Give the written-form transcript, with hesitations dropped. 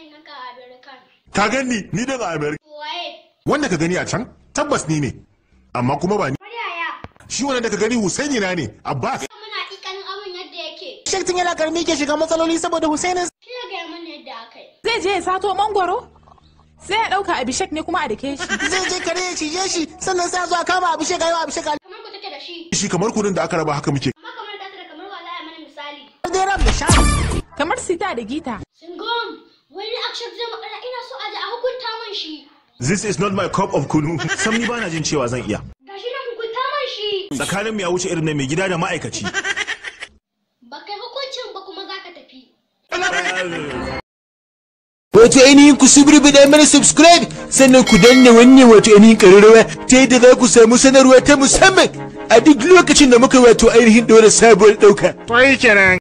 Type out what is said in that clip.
zan ganka a American. Ka gani ni daga America. Waye? Wanda ka gani a can tabbas ni ne. Amma kuma ba ni. Kamar yaya? Shi wannan da ka gani Husaini na ne, Abbas. Muna ikanin abin yadda yake. Shek tun yana karmi ke shiga matsaloli saboda Husainin. Shi ya gaya mana yadda aka yi. Zai je ya sato mangwaro? Sai ya ɗauka Abishek ne kuma a dake shi. Zai je kare ya cije shi sannan sai a zo a kama Abishek ayo Abishek. Kamar ku take da shi. Shi kamar kunun da aka raba haka muke. Amma kamar ta da kamar wala ya mana misali. Dai ram da sha. Kamar sita da gita. Singom, wani action zai makara ina so a ji a hukunta man shi. This is not my cup of kunu. Sam ni bana jin cewa zan iya. Gashi nan hukunta man shi. Tsakanin mu ya wuce irin na mai gida da ma'aikaci. Ba kai hukuncin ba kuma za ka tafi. Wato ainihin ku subribiɗa mana subscribe sannan ku danna wannan wato ainihin ƙararrawa ta yadda za ku samu sanarwa ta musamman a duk lokacin da muka wato ainihin ɗora sabuwar ɗauka. To yi kenan.